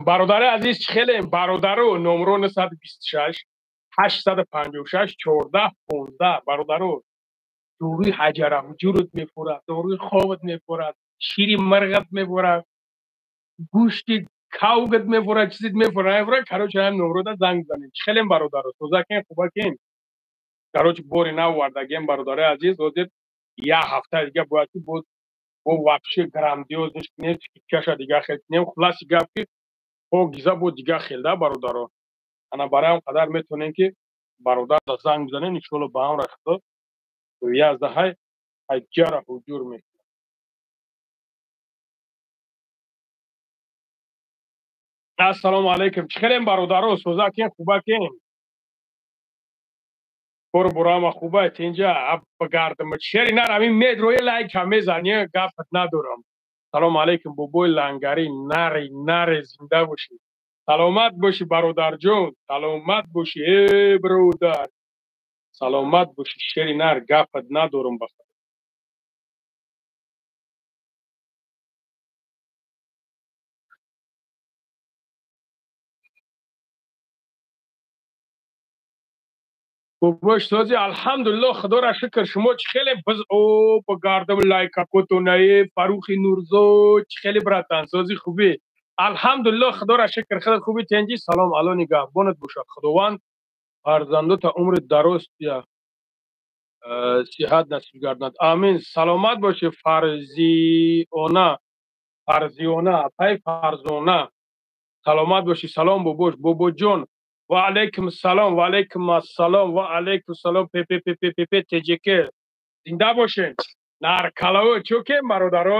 Бародари азиз, чӣ хелем? Бародару номро 926 856 14 15. Бародару, доруи ҳаҷара ҳуҷурут мефурад, доруи хобат мефурад, шири мирғат мефурад, гӯшти кавгат мефурад, чизит мефурад, мефурад. Короче, ҳам номрода занг занем. Чӣ хелем, бародару? Тозакем, хубакем? Короче, бори нав овардагем, бародари азиз. Ҳозир як ҳафта дига бояд ки боз бо вообще грандиозный кунем, чаша дига хел кунем. Хулоси гап ки гиза бо дига хел да, бародаро. Ана барои ҳам қадар метавонем ки бародар да занг бизанем, иншоалло ба амри Худо яздаҳай ҳаҷара ҳуҷур мекунад. Ассалому алайкум. Чӣ хелем, бародаро? Созакем, хубакем? Кору бурама хуба тинҷа багардам. Шери нар ҳамин медрои лайк ҳам мезани, гапат надорам. Салому алайкум, бобои лангари, нари наре, зинда бошӣ. Саломат бошӣ, бародарҷон, саломат бошӣ, э бародар. Саломат бошӣ, шери нар, гапат надорам ба Худо. Бобош сози, алҳамдулилло, худоро шукр. Шумо чӣ хеле? Биз о багардам лайка котонае Фаррухи Нурзод, чӣ хеле, братан, сози, хубӣ? Алҳамдулилло, худоро шукр, хеле хубӣ, тенҷӣ. Салом, Алло нигаҳбонат бошад. Худованд фарзандота умри дароз я сиҳат насиб гардонад. Амин. Саломат бошӣ, Фарзиона, Фарзиона, апай Фарзона. Саломат бошӣ. Салом, бобош, бобоҷон. Ва алайкум салом, ва алайкум ассалом, ва алайкум салом. ППППП ТЖК. Зинда бошен. Наркалао чӯкем, бародаро?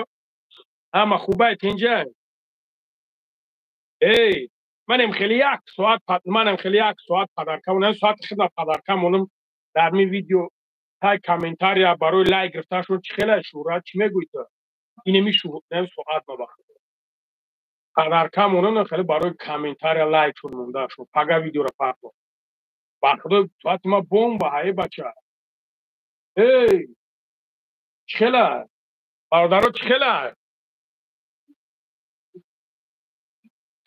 Ҳама хубай, тинҷа? Эй, манем хеле як соат, манем хеле як соат падарка, унам соати хидмат падарка монум дар ми видео тай комментария барои лайк гирифтаншон. Чӣ хеле шӯра, чӣ мегӯӣ ту? Инеми нем соат ма бахт падарка монум хеле барои комментария лайкшон монда шуд. Пага видеоро парто. Ба худо, соати ма бомба ҳае, бача. Эй, чӣ хела? Бародаро, чӣ хела?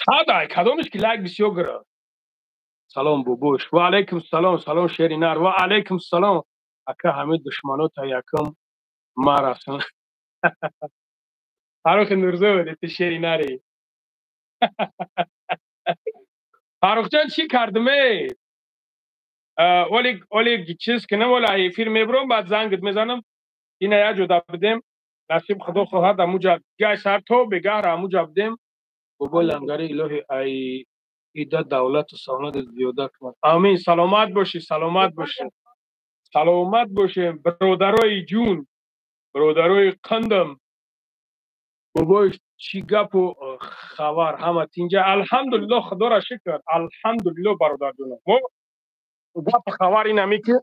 Тадай, кадомиш ки лайк бисёр гирифт? Салом, бобош. Ва алайкум салом, салом, шери нар. Ва алайкум салом. Ака, ҳамин душманота якум марасан. Фаррухи Нурзод, ту шери нари. Фаррухҷон, чӣ кардиме? Оли оли чиз кунам, оли эфир мебурам, баъд зангат мезанам. Ина як ҷода бидем. Насиб Худо хоҳад, амуҷа гай сар то бегаҳра амуҷа бидем. Бобои лангари, илоҳи ай ида давлату савлату зиёда кунад. Амин. Саломат бошӣ, саломат бошӣ. Саломат бошем, бародарои ҷун, бародарои қандам. Бобои, чӣ гапу хабар, ҳама тинҷа? Алҳамдулилло, худоро шукр. Алҳамдулилло, бародарҷонам. Мо гапу хабар инами ки